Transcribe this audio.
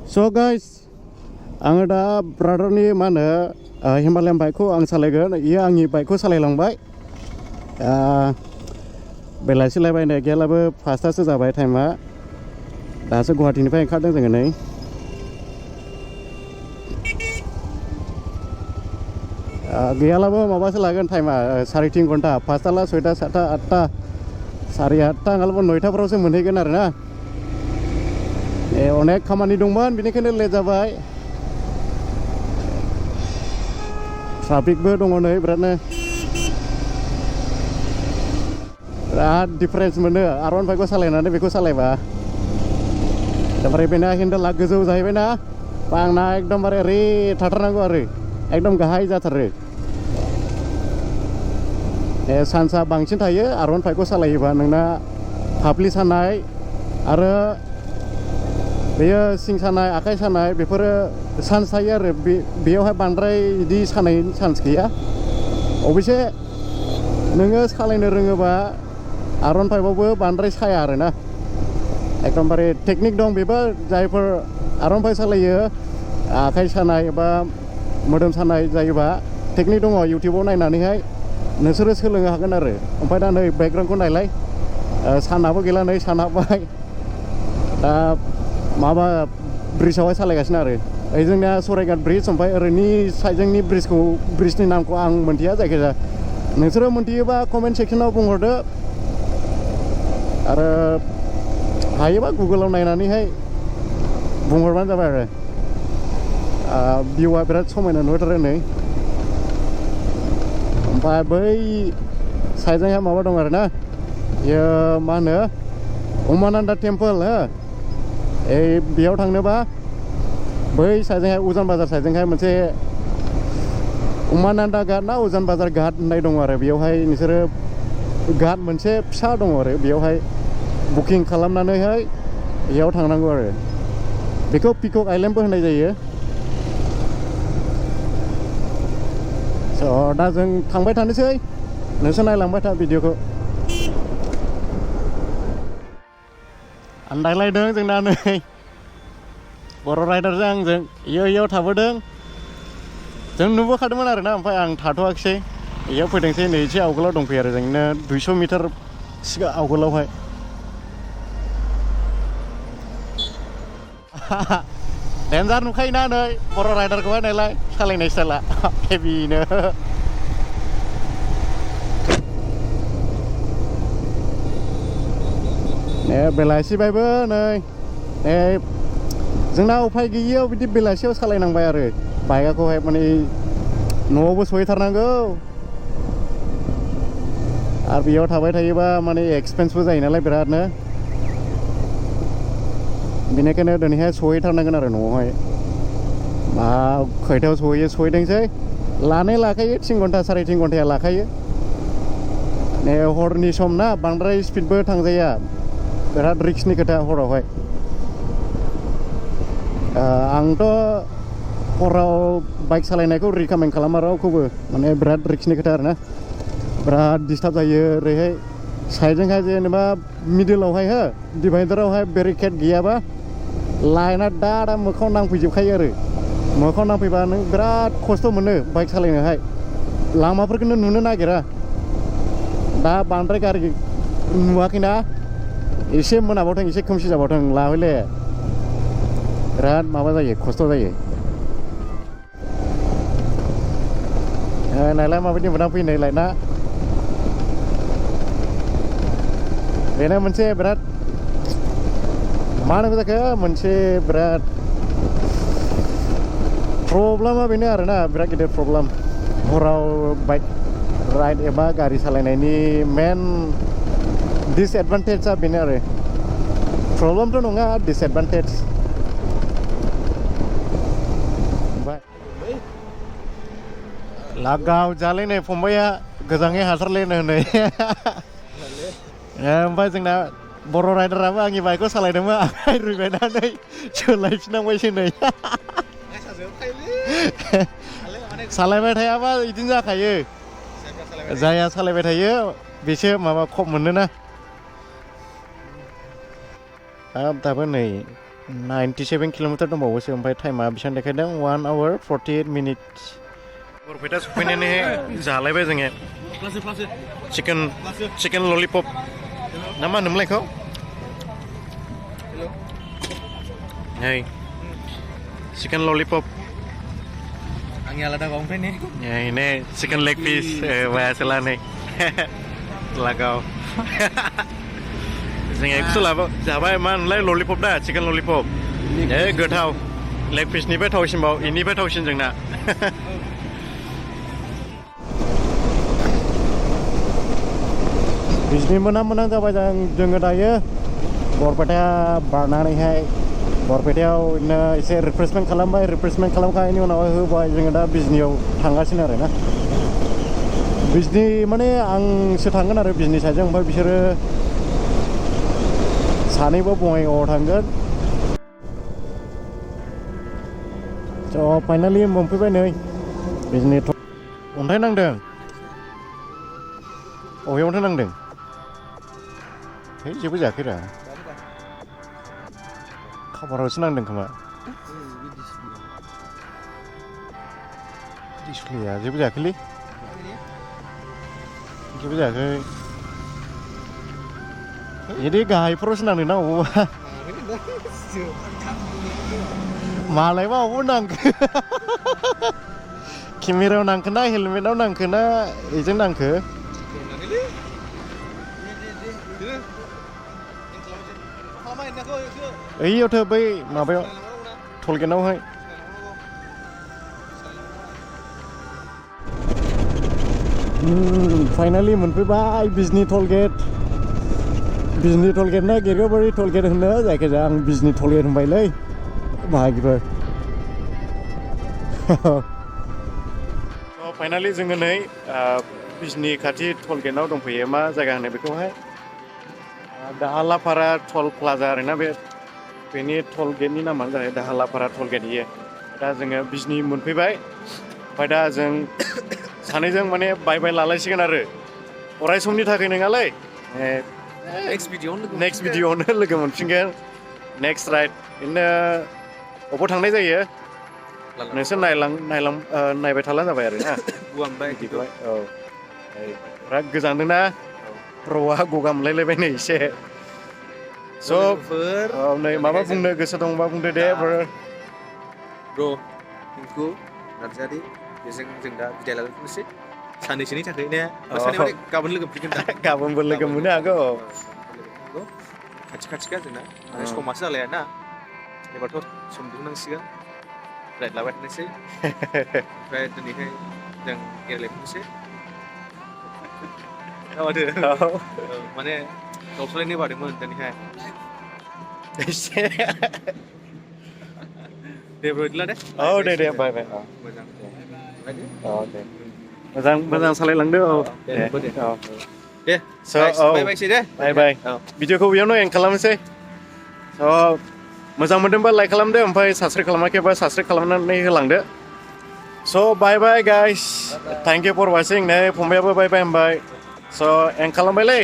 So guys, आङो दा ब्रादारनि मा होनो हिमालयान बाइकखौ आं सालायगोन। इयो आंनि बाइकखौ सालायलांबाय। बेलासिलायबायनाय गैयालाबो 5टासो जाबाय टाइमा। दासो गुवाहाटीनिफ्राय ओंखारदों जोङो नै। गैयालाबो माबासो लागोन टाइमा 3.5 घन्टा। 5टा 6टा 7टा 8टा 8:30 नङालाबा 9टाफोरावसो मोनहैगोन आरोना। अनेक खामानि दंमोन बेनिखायनो लेट जाबाय। ट्राफिकबो दङ नै बिरादनो। बिराद डिफारेन्स मोनो R1 बाइकखौ सालायनानै बेखौ सालायबा। ओमफ्राय बेना हेन्देला गोजौ जाहैबायना, आंना एकदमबारे ओरै थाथारनांगौ आरो एकदम गाहाय जाथारो। चान्सआ बांसिन थायो R1 बाइकखौ सालायोबा। नोंना फाफ्लि सानाय आरो बेयो सिं सानाय आखाइ सानाय बेफोरो चान्स थायो आरो बेयावहाय बांद्राय बिदि सानायनि चान्स गैया। अबयसे नोङो सालायनो रोङोबा R1 बाइकआवबो बांद्राय साया आरोना। एकदमबारे टेकनिक दं बेबो। जायफोर R1 बाइक सालायो आखाइ सानाय एबा मोदोम सानाय जायोबा टेकनिक दङ, इउटिउबाव नायनानैहाय नोंसोरो सोलोंनो हागोन आरो। ओमफ्राय दा नै बेकग्राउन्डखौ नायलाय, सानाबो गैला नै सान हाबबाय। दा माबा ब्रिजआवहाय सालायगासिनो आरो ओइ जोंनिया सराइघाट ब्रिज। ओमफ्राय ओरैनि साइडजोंनि ब्रिजनि नामखौ आं मोन्थिया। जायखिजाया नोंसोरो मोन्थियोबा कमेन्ट सेक्सनाव बुंहरदो आरो हायोबा गुगोलाव नायनानैहाय बुंहरबानो जाबाय आरो। भिउआ बिराद समायना नुथारो नै। ओमफ्राय बै साइडजोंहाय माबा दं आरोना, बेयो मा होनो उमानन्द टेम्पोल हो। बेयाव थांनोबा बै साइडजोंहाय उजान बाजार साइडजोंहाय मोनसे उमानन्द घाट ना उजान बाजार घाट होननाय दङ आरो। बेयावहाय नोंसोरो घाट मोनसे फिसा दङ आरो, बेयावहाय बुकिं खालामनानैहाय बेयाव थांनांगौ आरो। बेखौ पिकक आइलेण्डबो होननाय जायो। स' दा जों थांबाय थानोसै, नोंसोर नायलांबाय था भिडिअखौ। आन्दायलायदों जोंना नै बर' राइडारजों आंजों इयाव थाबोदों। जों नुबोखादोंमोन आरोना, ओमफ्राय आं थाथ'वाखिसै। इयाव फैदोंसै नै एसे आवगोलाव दंफैयो आरो जोंनो 200 मिटार सिगां आवगोलावहाय। डेन्जार नुखायोना नै बर' राइडारखौहाय नायलाय सालायनाय स्टाइला हेभिनो। बेलासिबायबो नै जोंना उफाय गैयियाव बिदि बेलासियाव सालायनांबाय आरो बाइकखौहाय। माने न'आवबो सहैथारनांगौ आरो बेयाव थाबाय थायोबा माने एक्सपेन्सबो जायो नालाय बिरादनो। बेनिखायनो दिनैहाय सहैथारनांगोन आरो न'आवहाय। मा खैथायाव सहैदोंसै। लाखायो 3 घन्टा 3.5 घन्टाया लाखायो। हरनि सम ना, बांद्राय स्पिडबो थांजाया, बिराद रिक्सनि खोथा हरावहाय। आंथ' हराव बाइक सालायनायखौ रिकमेन्ड खालामा रावखौबो, माने बिराद रिक्सनि खोथा आरोना। बिराद डिस्टार्ब जायो ओरैहाय साइडजोंहाय जेनेबा मिडिलावहाय हो डिभाइडारावहाय बेरिकेड गैयाबा लाइना दा मोखाङाव नांफैजोबखायो आरो। मोखाङाव नांफैबा नों बिराद खस्थ' मोनो बाइक सालायनोहाय। लामाफोरखौनो नुनो नागिरा। दा बांद्राय गारि नुवाखैना, एसे मोनाबावथों एसे खोमसि जाबावथों लाहैले बिराद माबा जायो, खस्थ' जायो। नायलाय माबायदि मोना फैनायलाय ना। बेनो मोनसे बिराद मा होनांगौ जाखो, मोनसे बिराद प्रब्लेमा बेनो आरोना, बिराद गिदिर प्रब्लेम हराव बाइक राइड एबा गारि सालायनायनि मेन डिसएडभान्टेजआ बेनो आरो। प्रब्लेमथ' नङा, डिसएडभान्टेज। लागाव जालै नै फंबाया गोजाङै हासारलेनो नै। ओमफ्राय जोंना बर' राइडाराबो आंनि बाइकखौ सालायदोंमोन, आखाइ रुइबायनानै सोलायफिननांबायसो नै। सालायबाय थायाबा बिदिनो जाखायो। जायहा सालायबाय थायो बेसो माबा खम मोनोना। दाबो नै 97 किल'मिटार दंबावोसो ओमफ्राय टाइमा बेसेबां देखायदों 1 hour 48 minutes बरपेटा सफैनानै जालायबाय जोङो चिकेन ललिपप ना मा होनोमोनलाय बेखौ नै चिकेन ललिपप आंनि आलादा बावनिफ्राय ने चिकेन लेग पिस बायासोला नै लागाव जों एकस' जाबाय मा होनलाय ललिपप दा चिकेन ललिपप गोथाव लेग पिसनिफ्राय थावसिनबाव इनिफ्राय थावसिन जोंना बिजनि मोना जाबाय जोङो दायो बरपेटा बारनानैहाय बरपेटायाव बिदिनो एसे रिफ्रेशमेन्ट खालामबाय रिफ्रेशमेन्ट खालामखांनायनि उनावहाय होबाय जोङो दा बिजनियाव थांगासिनो आरोना बिजनि माने आंसो थांगोन आरो बिजनि साइडजों ओमफ्राय बिसोरो सानैबो बङाइगावआव थांगोन स' फाइनालि मोनफैबाय नै बिजनि अन्थाइ नांदों अबे अन्थाइ नांदों है जेबो जायाखैरा खाबारावसो नांदों खोमा दिसप्लेया जेबो जायाखैलै जेबो जायाखै बिदि गाहायफोरावसो नांदों ना अबावबा मालायबा अबाव नांखो केमेरायाव नांखो ना हेलमेटाव नांखो ना बेजों नांखो ओइयावथ' बै माबायाव टलगेटआवहाय फाइनालि मोनफैबाय बिजनि टलगेट ना गेरगाबारि टलगेट होनो जायखिजाया आं बिजनि टलगेट होनबायलै बाहागिफोर फाइनालि जोङो नै बिजनि खाथि टलगेटआव दंफैयो मा जायगा होनो बेखौहाय दाहालापारा टल प्लाजा आरोना बेनि टलगेटनि नामानो जाबाय दाहालापारा टलगेट इयो दा जोङो बिजनि मोनफैबाय ओमफ्राय दा जों सानैजों माने बाय लालायसिगोन आरो अराय समनि थाखाय नङालै नेक्स्ट भिडिअआवनो लोगो मोनफिनगोन नेक्स्ट राइड बिदिनो अबाव थांनाय जायो नोंसोर नायबाय थाब्लानो जाबाय आरो ना बिदिखौहाय औ बिराद गोजानदों ना र'आ गगा मोनलायलायबाय नै एसे स' नै माबा बुंनो गोसो दंबा बुंदो दे ब्र' थिंकु नार्जारि बेजों जों दा बिदाय लालायफिननोसै साननैसोनि थाखाय ने गाबोन लोगो मोनफिनगोन दा गाबोनबो लोगो मोननो हागौ खाथिखा जोंना आरो समासो जालाया ना एबारथ' सम दिहुननांसिगोन राइड लाबाय थानोसै ओमफ्राय दिनैहाय जों गेलेफिननोसै माने गावसोलायनो बादोंमोन दिनैहाय एसे दे ब्र'इदला दे औ दे बाय मोजां सालायलांदो औ दे बाय भिडिअखौ बेयावनो एन्ड खालामनोसै मोजां मोनदोंबा लाइक खालामदो ओमफ्राय साबसक्राइब खालामाखैबा साबसक्राइब खालामनानै होलांदो so' bye guys thank you for watching नै फंबायाबो बाय होनबाय स' एन्ड खालामबायलै